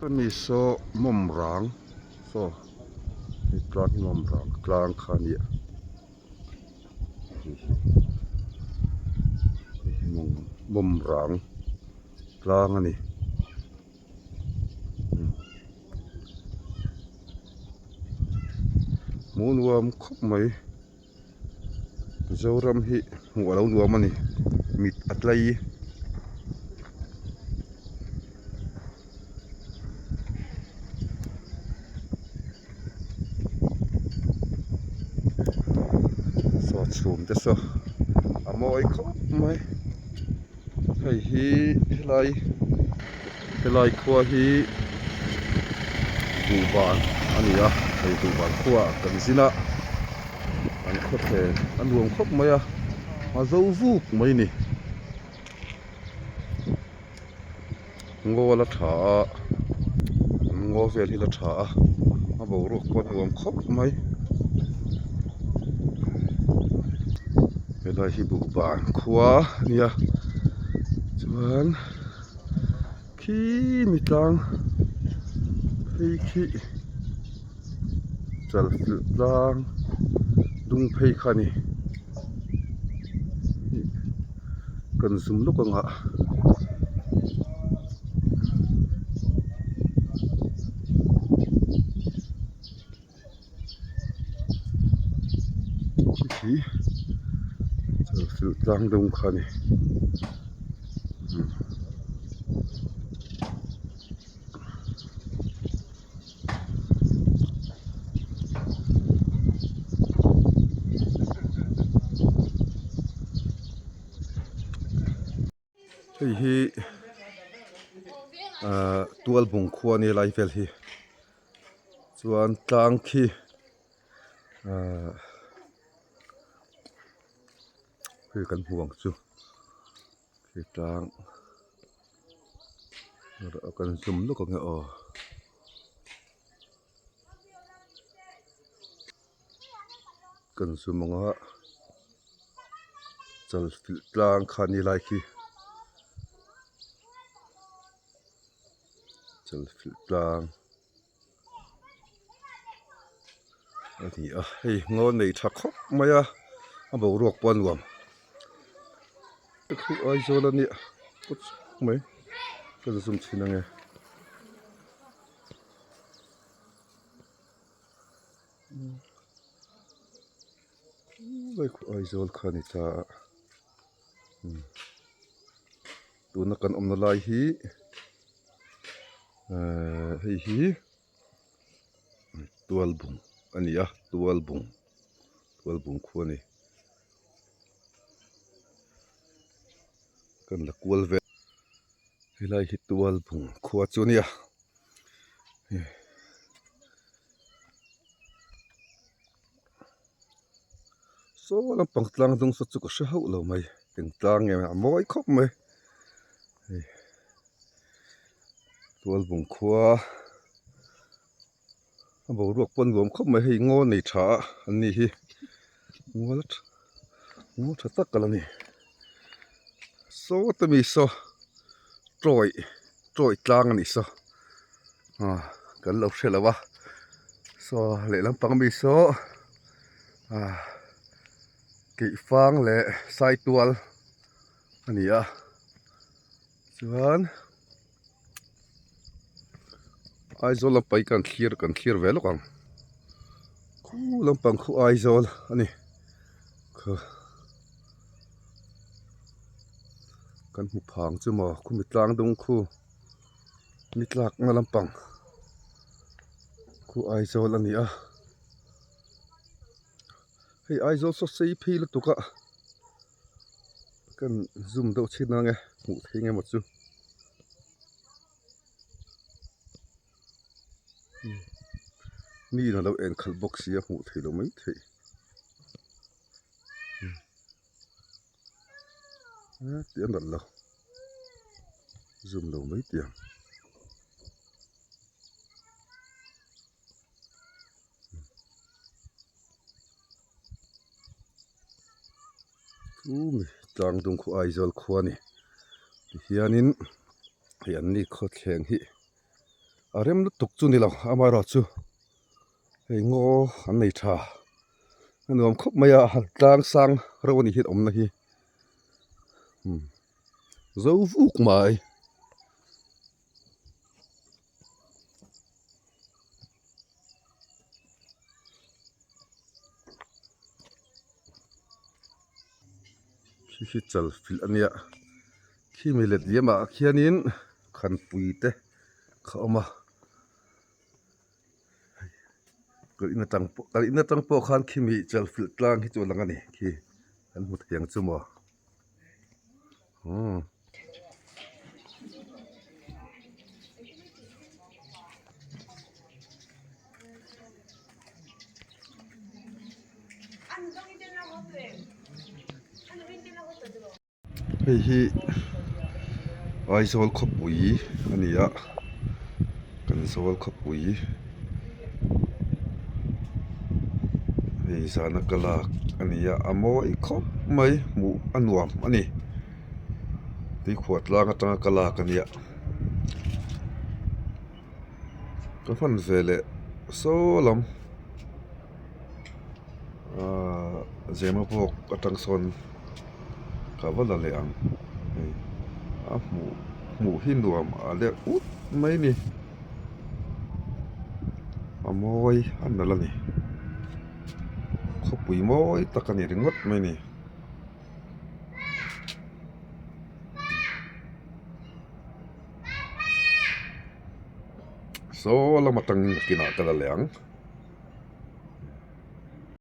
Mi saw mawm rang saw hei tlang hi mawm rang tlang kha a nia hei hi hei hi mawm rang tlang a ni. Hmuh nuam khawp mai Zoram hi hmuh a lo nuam a ni mit a tlai. Saw chhum te saw a mawi khawp mai hei hi helai helai khua hi buhban a ni a hei buhban khua ah kan zin a an khawthleng a nuam khawp mai a a zo vuk mai a ni. Ngaw la tha a an ngaw vel hi la tha a a boruak pawh a nuam khawp mai helai hi buhban khua a nia chuan khi mi tlang phei khi chalfilh tlang dung phei kha a ni. Kan zum lawk ang ah khi chalfilh tlang deuh kha a ni. Hei hi ahh tualbung khua a nia lai vel hi chuan tlang khi ahh hei kan hmu ang chu. Khi tlang kan zum lawk ang e aw kan zum ang a chalfilh tlang kha a ni lai khi chalfilh tlang a ni a hei ngaw nei tha khawp mai a a boruak pawh a nuam khu Aizawl a nia kawt chhung mai ka la zoom chhin ange khu Aizawl kha a ni ta a tuna kan awmna lai hi. Ehh hei hi tualbung a ni a tualbung tualbung khu a ni kan la kual vel helai hi tualbung khua chu a nia saw lampang tlang dung saw chu ka hre hauh lo mai eng tlang nge a mawi khawp mai hei. Tualbung khua a boruak pawh a nuam khawp mai hei ngaw nei tha a an ni hi ngaw la tha ngaw tha tak a la ni saw te mi saw tawih tawih tlang a nih saw ah kan lo hre lo a saw lehlam pang mi saw ah keihfang leh saitual a ni a. Chuan Aizawl lampang hi kan thlir kan thlir ve lawk ang khu lampang khu Aizawl a ni kha kan hmu phang chu maw khumi tlang dung khu ni tlakna lampang khu Aizawl a ni a hei Aizawl saw sei phei lutuk a. Kan zoom deuh chhin ang e hmuh theih eng emaw chu mi in alo en khalh bawk si a hmuh theih loh mai theih tih a nalh lo zoom lo mai tih ang. Chu mi tlang dung khu Aizawl khua a ni tihianin hei an ni khawthleng hi. A rem lutuk chu ni lo amaherawhchu hei ngaw an nei tha a nuam khawp mai a han tlang sang reuh a nih hi awmna hi umm zo vuk mai. Khi khi chal filh a nia khi mi let liam ah khianin khanpui te kha awm a kal in atang pawh kal in atang pawh khan khi mi chal filh tlang hi chu a lang a ni khi kan hmu thei ang chu maw umm. Hei hi Aizawl khawpui a ni a kan zawl khawpui hei zana ka lak a ni a a mawi khawp mai hmuh a nuam a ni tuikhuah tlang atanga ka lak a nia. Ka hman ve leh saw lam ahh zema bawk atang sawn ka va la leh ang hei a hmuh hmuh hi nuam a leh ut mai a ni a mawi a nalh a ni khawpui mawi tak a ni ringawt mai a ni. Saw lam atangin nakinah ka la leh ang.